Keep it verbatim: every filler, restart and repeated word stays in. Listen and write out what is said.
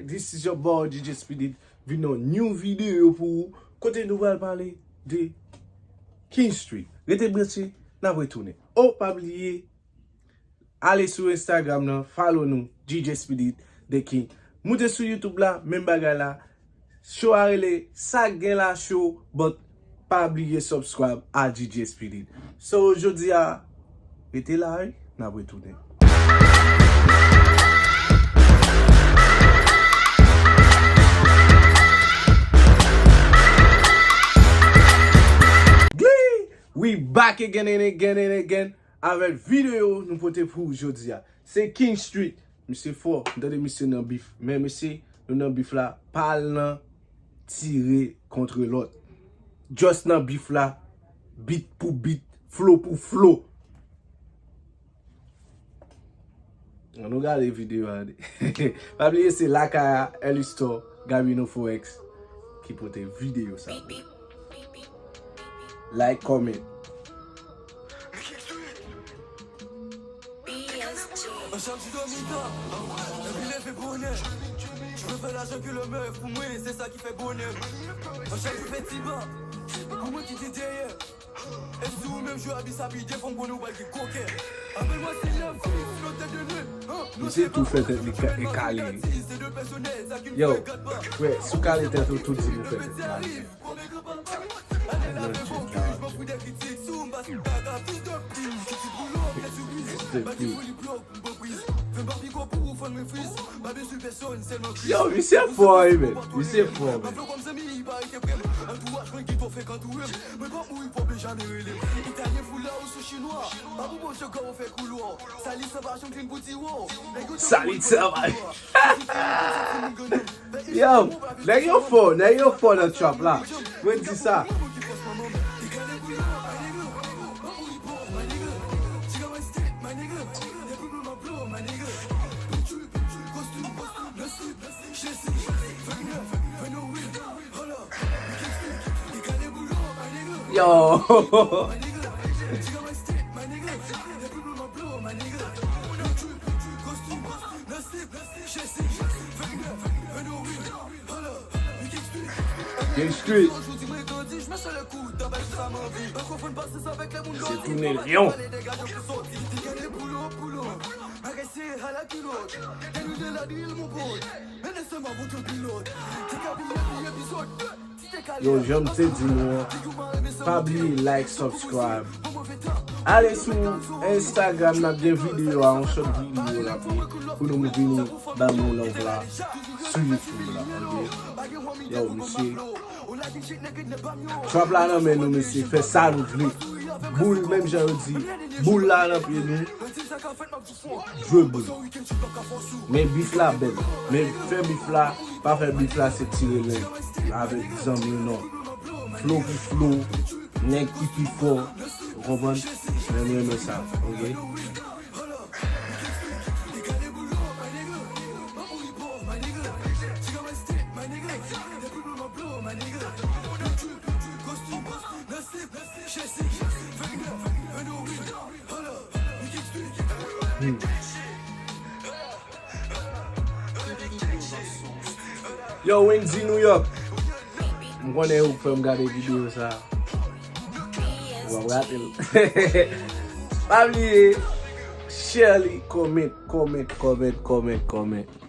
This is your boy D J Speedy, vin yon new video pou ou, kote nou pral pale de King Street. Rete branche, n ap retounen. Oh, pa bliye, ale sou Instagram nan, follow nou, D J Speedy The King. Moute sou YouTube la, menm bagay la. Show a rele Sa k gen la show, but pa bliye subscribe a D J Speedy. So, jodi a, rete la, wi, n ap retounen. Glee! We back again and again and again avèk videyo nou pote pou ou jodi a. Se King Street. Misye fò. M tande misye nan bif. Men mesye, nou nan bif la. Pa al nan tire kont lòt. Just nan bif la. Bit pou bit. Flow pou flow. Ann nou gade videyo a. Pa bliye se Lakay a, Early Store, Gabino Forex ki pote videyo sa. Like, comment. An chak jou dòmi ta, epi leve bonè. Mwen fè lajan ke lè mèv pou mwen, se sa ki fè bonè. An chak jou fè ti ba, pou mwen ki te dèyè. E si ou menm jwe abi sa pi de fanm konnen ou pral gen kokè. Apèl mwen se lèv, flotè de nè. Misye tou fè tèt li ka- e kale, wi. Yo, frè, si w kale tèt ou, tout di nou fè tèt kale. Yo, misye fò, wi, men. Misye fò, men. Salit sa va. Yo, nèg yo fò, nèg yo fò nan trap la. Mwen di sa. Yo. King Street. Se tounen lyon. Yo, jan m te di nou an, pa bliye like, subscribe. Ale sou Instagram, n ap gen videyo a, yon short videyo n ap gen pou nou vini ban nou love la sou YouTube la, ok? Yo, mesye, trap la nan men nou, mesye, fè sa nou vle. Boul, menm jan yo di, boul la nan pye nou. Jwe boul. Men bif la bèl. Men fè bif la, pa fè bif la se tire len avèk zanmi w non. Flow pou flow, nèg ki pi fò, ou konprann? Men m renmen sa, ok? Yo, Wendy New York. M konnen ou k fè m gade videyo sa. W ap rate l. Pa bliye, share li, comment, comment, comment, comment, comment.